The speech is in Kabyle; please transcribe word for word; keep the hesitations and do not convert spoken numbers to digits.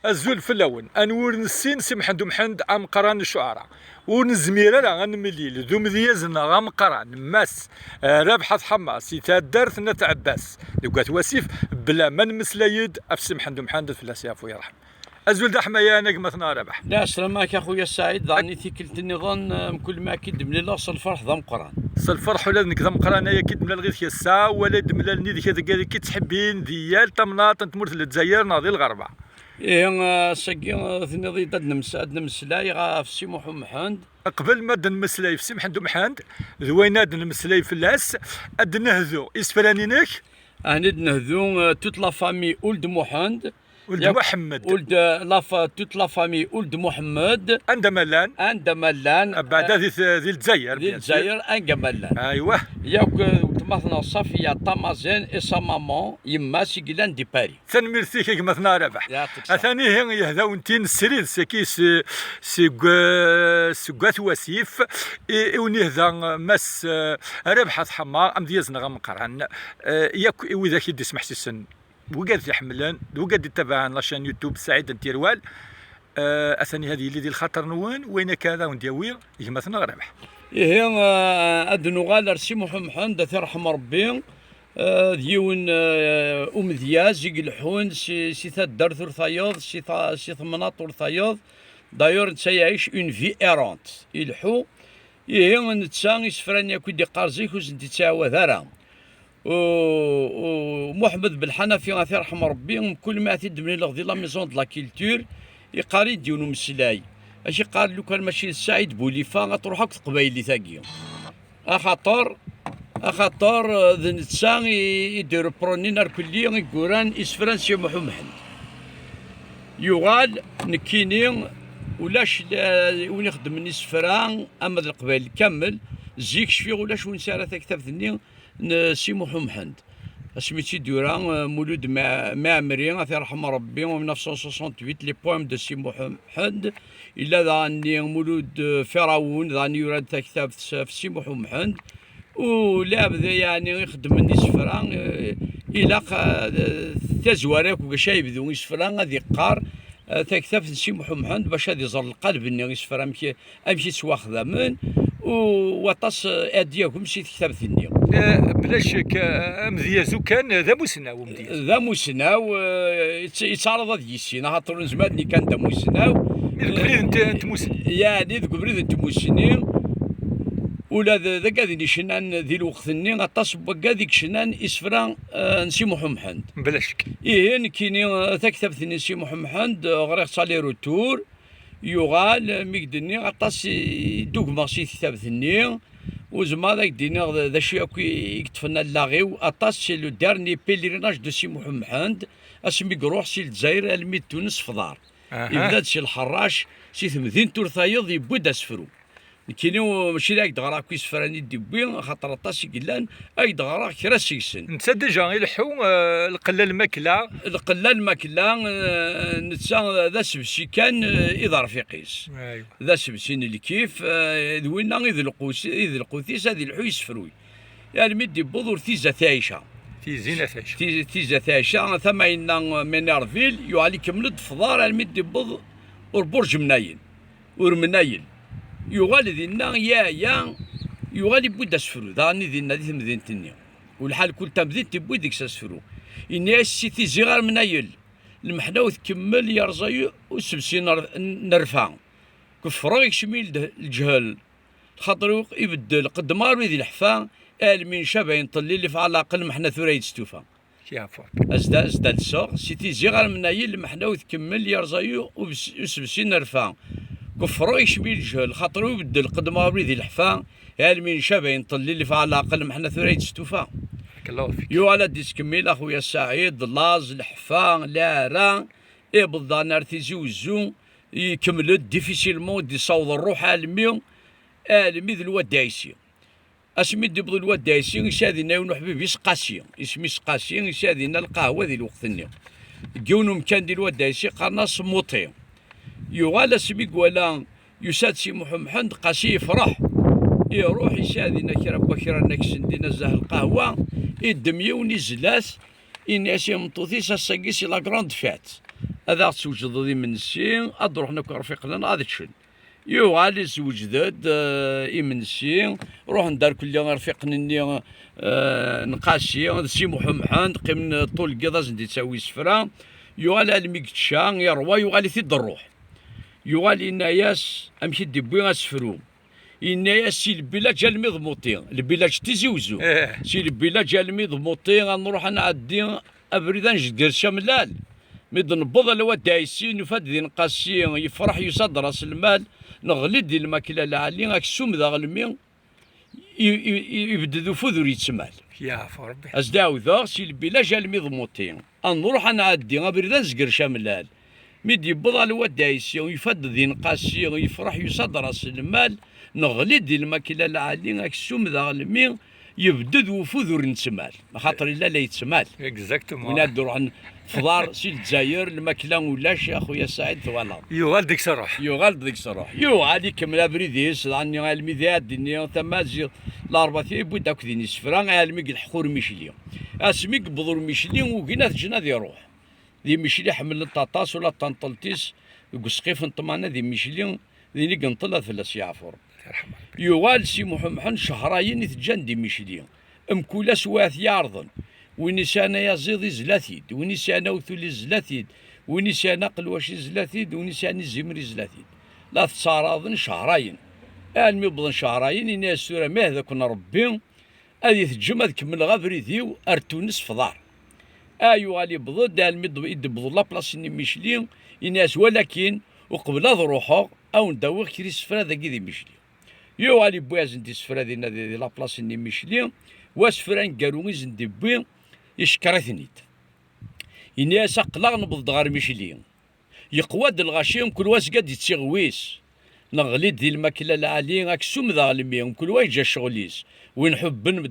Azul fell-awen. Anwa ur nessin Si Mḥend Umḥend ameqqran n ccuɛra, ur nezmir ara ad nemlil d umedyaz-nneɣ ameqqran, Mass, eh, Rabeḥ At Ḥamar, si taddart n At Ɛebbas deg At Wasif, bla ma nemmeslay-d ɣef Si Mḥend Umḥend, ad fell-as yeɛfu yerḥem. Azul d aḥmayan a gma-tneɣ Rabeḥ. La, sslam-ak a xuya Saɛid, daɣen i tikkelt nniḍen, eh, mkul mi akka i d-mlileɣ s lferḥ d ameqqran. S lferḥ ula d nekk d ameqqran ay akka i d-mlaleɣ yid-k ass-a, wala i d-mlalen yid-k ad k-ttḥebbin di yal tamnaḍt n tmurt n Lezzayer neɣ di lɣerba. Ihi, eh, ass-agi, eh, tenniḍ-iyi-d ad nems-, ad nemmeslay ɣef Si Muḥ Umḥend. Qbel ma d-nemmeslay ɣef Si Mḥend Umḥend, d wayen ad nemmeslay fell-as, ad d-nehdu isefran-inek. Ɛni d-nehdu, eh, toute la famille Ould Muḥend. Ould Muḥemmed. Ould, eh, la fa-, toute la famille Ould Muḥemmed. Anda ma llan. Anda ma llan. Abeɛda di t-, di Lezzayer, di Lezzayer, anga ma llan. Aywa. Yakk, eh, weltma-tneɣ Safiya Tamazen et sa maman, yemma-s i yellan di Paris. Tanemmirt-ik a gma-tneɣ Rabeḥ. Yeɛṭik ṣṣeḥḥa. Atan ihi yehda-wen-tin srid saki s-, seg, eh, seg At Wasif, i, i wen-yehda, eh, Mass, eh, Rabeḥ At Ḥamar, amedyaz-nneɣ ameqqran, eh, yakk i widak i d-ismeḥsisen, wigad t-iḥemmlen, d wigad d-ittabaɛen la chaîne YouTube Saɛid n Tirwal, eh, atan ihi ad yili di lxaṭer-nwen, wayen akka ad awen-d-yawi gma-tneɣ Rabeḥ. Ihi, eh, ad nuɣal ar Si Muḥ Umḥend, ad t-iṛḥem Ṛebbi. Eh, d yiwen, eh, umedyaz i ileḥḥun si, si taddart ur tayeḍ, si ta-, si temnaḍt ur tayeḍ. D'ailleurs, netta yeɛic une vie errante. Ileḥḥu. Ihi, netta isefra-nni akk i d-iqqar zik ur sent-ittɛawad ara. U, u Muḥemmed Belḥanafi, ad t-iṛḥem Ṛebbi, mkul mi ad t-id-mlileɣ di la maison de la culture, iqqar-iyi-d yiwen umeslay. Ad k-iqqar, lukan mačči d Saɛid Bulifa, ad truḥ akk teqbaylit-agi. Axaṭer, axaṭer, eh, d netta i, i d-irepronin arkelli i yuran isefra n Si Muḥ Umḥend. Yuɣal, nekkini, ulac la, win ixeddmen isefra, ama d Leqbayel kamel, zik cfiɣ ulac win sɛan taktabt-nni n Si Muḥ Umḥend. Asmi tt-id-yura, eh, Mulud Ma-, Mɛemmri, ad t-iṛḥem Ṛebbi, en mille neuf cent soixante-huit, les poèmes de Si Muḥ Umḥend. Yella daɣen-nni Mulud, eh, Firawun, daɣen yura-d taktabt s, ɣef Si Muḥ Umḥend. U lɛebd, yeɛni, ixeddmen isefra, eh, ilaq, eh, tazwara akk bac ad yebdu isefra ad iqqar, eh, taktabt n Si Muḥ Umḥend bac ad iẓer lqaleb-nni isefra amek, amek i ttwaxdamen, u waṭas, eh, ad d-yagem si tektabt-nni. Eh, bla ccek, eh, amedyaz ukan, eh, d amussnaw umedyaz. D amussnaw, eh, yett-, yettɛaraḍ ad yissin, axaṭer ur nezmir ad d-nini kan d amussnaw. Mi deg ubrid n t-, n tmussni. Yeɛni deg ubrid n tmussni, ula d, d agad-nni yecnan di lweqt-nni, aṭas n wagad i yecnan isefra, eh, n Si Muḥ Umḥend. Bla ccek. Ihi, nekkini, eh, taktabt-nni n Si Muḥ Umḥend, eh, ɣriɣ-tt aller-retour, yuɣal, mi k-d-nniɣ aṭas i d-ugmeɣ si tektabt-nni, ur zemreɣ ad ak-d-iniɣ d, d acu akk i, i yeṭṭfen allaɣ-iw, aṭas, c'est le dernier pèlerinage de Si Muḥ Umḥend, asmi i iruḥ si Lezzayer almi d Tunes f uḍar. Aha. Yebda-d si Lḥerrac, si temdint ur tayeḍ, yewwi-d asefru. Nekkini, mačči d ak-d-ɣreɣ akk isefra-nni i d-yewwi, axaṭer aṭas i yellan, ak-d-ɣreɣ kra seg-sen. Netta déjà ileḥḥu, eh, lqella lmakla. Lqella lmakla, eh, netta d asebsi kan, eh, i d arfiq-is. Aywa. D asebsi n lkif, eh, d winna i d lqus-, i d lqut-is ad ileḥḥu yessefruy. Almi d-yewweḍ ur tiza tiɛica. Tizi n At Ɛica. Ti-, tiza tiɛica, tama yenna Menerville, yuɣal ikemmel-d f uḍar almi d-yewweḍ ur burǧ mnayen. Ur mnayel. Yuɣal dinna, yeɛya, yuɣal yewwi-d asefru, daɣen i dinna di temdint-nni. U lḥal kul tamdint tewwi deg-s asefru. Yenna-yas si Tizi ɣer Mnayel, lmeḥna-w tkemmel, yerẓa-yi usebsi n r-, n rfa. Keffreɣ, ikcem-iyi lde-, lǧehel. Lxaṭer-iw ibeddel, qeddmeɣ armi d leḥfa, almi ncab ayen ṭellil, ifeɣ leɛqel, lmeḥna tura i d-stufa. Azda, azda lseɣ, si Tizi ɣer Mnayel, lmeḥna-w tkemmel, yerẓa-yi ubes-, usebsi n rfa. Keffreɣ, ikcem-iyi lǧehel, xaṭer-iw ibeddel, qeddmeɣ abrid i leḥfa, almi ncab ayen ṭellil, ifeɣ leɛqel, lmeḥna tura i d-stufa. Barakallahu fik. Yuɣal ad d-yettkemmil, a xuya Saɛid, laẓ, leḥfa, leɛra, iwweḍ daɣen ar Tizi Wezzu, ikemmel-d difficilement, i d-yessaweḍ rruḥ almi, almi d Lwad Ɛisi. Asmi d-yewweḍ Lwad Ɛisi, yesɛa dinna yiwen uḥbib-is Qasi. Isem-is Qasi, yesɛa dinna lqahwa di lweqt-nni. Deg yiwen umkan di Lwad Ɛisi, qqaren-as Muṭi. Yuɣal asmi i iwala yusa-d Si Muḥ Umḥend, Qasi yefreḥ. Iruḥ, yesɛa dinna kra n wakra n aksen dinna zdaxel lqahwa, iddem yiwen, izla-t, ini-as i tmeṭṭut-is, ass-agi c'est la grande fête. ad aɣ-d-twejdeḍ imensi, ad d-ruḥen akk irfiqen-nneɣ ad ččen. Yuɣal izweǧ-d, eh, imensi, ruḥen-d ar kulli irfiqen-nni, eh, n Qasi d Si Muḥ Umḥend, qqimen ṭul n yiḍ ad sen-d-ittawi isefra. Yuɣal almi yečča, iṛwa, yuɣal-it-id ṛṛuḥ. Yuɣal yenna-yas: "Amek i d-iwwi asefru?" Yenna-yas: "Si Lbilaǧ almi d Muṭi." Lbilaǧ d Tizi Wezzu. Eh. "Si Lbilaǧ almi d Muṭi, ad nruḥ ad nɛeddi abrid ad nezger Camlal." Mi d-newweḍ a Lwad Ɛisi, nufa-d din Qasi yefreḥ, yusa-d ras lmal, neɣli-d di lmakla lɛali, aksum d aɣelmi, i-, i-, i-, ibedd ufud ur yettmal. Yeɛfu Rebbi. As-d-ɛawdeɣ, si Lbilaǧ almi d Muṭi, ad nruḥ ad nɛeddi abrid ad nezger Camlal. Mi d-yewweḍ a Lwad Ɛisi, yufa-d din Qasi yefreḥ, yusa-d ras lmal, neɣli-d di lmakla lɛali, aksum d aɣelmi, yebded wufud ur nettmal, axaṭer illa la yettmal. Exactement. Win ad d-ruḥen fḍar si Lezzayer, lmakla ulac, a xuya Saɛid, twalaḍ. Yuɣal deg-s ṛṛuḥ. Yuɣal deg-s ṛṛuḥ. Yuɣal ikemmel abrid-is, dɣa-nni almi d iɛeddi-nni tamaziɣt, Larebɛa-t yewwi-d akk din isefra, almi yelḥeq Urmicli. Asmi yewweḍ Urmicli, ugin ad t-ǧǧen ad iṛuḥ. Di Micli ḥemmlen-t aṭas, ula d tanṭelt-is deg usqif n ṭṭmana di Micli, din i yenṭel ad fell-as yeɛfu Rebbi. Yerḥem Rebbi. Yuɣal Si Muḥ Umḥend cehrayen i t-ǧǧan di Micli. Mkul ass wa t-yeɛrḍen. Win isɛan ayaziḍ izla-t-id, win isɛan awtul izla-t-id, win isɛan aqelwac izla-t-id, win isɛan izimer izla-t-id. La tettɛaraḍen cehrayen. Almi wwḍen cehrayen, yenna-yas: "Tura ma ihda-ken Rebbi, ad yi-teǧǧem ad kemmleɣ abrid-iw ar Tunes f uḍar." A yuɣal yewweḍ-d, almi d-, i d-wweḍ laplas-nni n Micli, yenna-yas: "Walakin, uqbel ad ruḥeɣ, ad wen-d-awiɣ kra isefra dagi di Micli." Yuɣal yewwi-asen-d isefra dinna di, di laplas-nni n Micli, wa asefra aneggaru i sen-d-iwwi, icekkeṛ-iten-id. Yenna-yas: "Aql-aɣ newweḍ-d ɣer Micli." Yeqwa-d lɣaci, mkul wa zga d-ittiɣwis. Neɣli-d di lmakla lɛali, aksum d aɣelmi, mkul wa yeǧǧa ccɣel-is. Win ḥubben